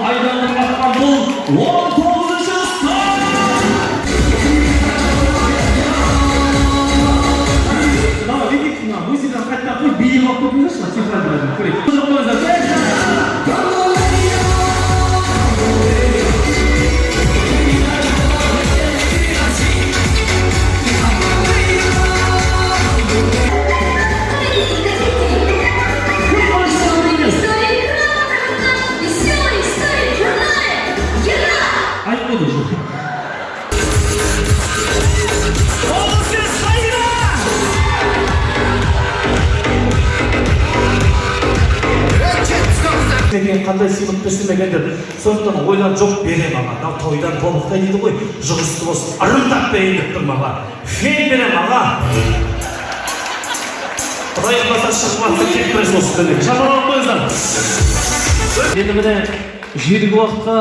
Айданды қаққан бұл 19-шы сан. Мына бүйтейік, мына музыканы қайтадан қойып, билеп алып кетіңіздерші, мына цифраны көрейік. Қойыңыздар. Веселая история героя! Героя! Айтып қойды уже. Облыс қайда? Деген қандай сыйлық берсем екен деп, сондықтан ойлан жоқ, беремін аға. Мынау тойдан тобықтай дейді ғой, жұғысты болсын, ырымдап берейін деп тұрмын, аға. Фен беремін, аға. Құдай қаласа, шығып жатса, келіп тұрасыз осы күні. Шапалақ қойыңыздар. Енді міне, жүйрік уақытқа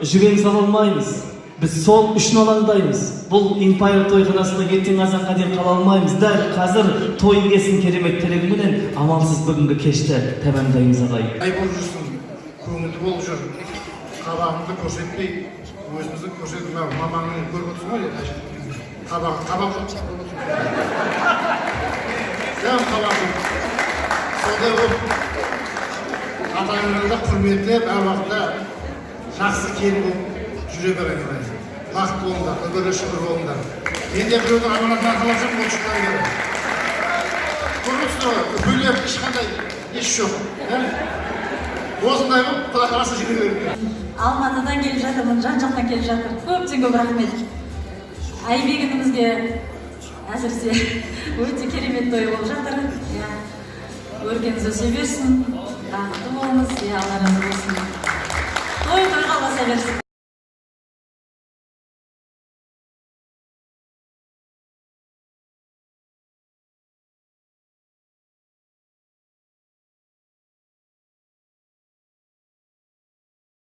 жүген сала алмаймыз. Біз сол үшін алаңдаймыз. Бұл Импайр тойханасында ертең азанға дейін қала алмаймыз. Дәл қазір той иесінің керемет тілегіменен амалсыз бүгінгі кешті тәмамдаймыз, ағайын. Ай болып жүрсің, көңілді болып жүр, қабағыңды көрсетпей, өзімізді көрсетіп, мынау мамаңның көріп отырсың ғой, қабағы, қабақ жоқ, көріп отырсың, дәм қабақ жоқ. Сондай болып ата анаңды құрметтеп, әр уақытта жақсы келін болып жүре бер, айналайын. Бақытты болыңдар, үбірлі шүбір болыңдар. Мен де біреудің аманатын арқалап жүрмін 30 жылдан бері, көріп отырсыздар ғой, үпілеп ешқандай еш жоқ, иә? Осындай болып, құдай қаласа, жүре беріңдер. Алматыдан келіп жатырмын, жан жақтан келіп жатыр. Көптен көп рахмет Айбек інімізге. Әсіресе өте керемет той болып жатыр, иә. Өркеніңіз өсе берсін, бақытты болыңыз, иә. Алла разы болсын, той тойға ұласа берсін.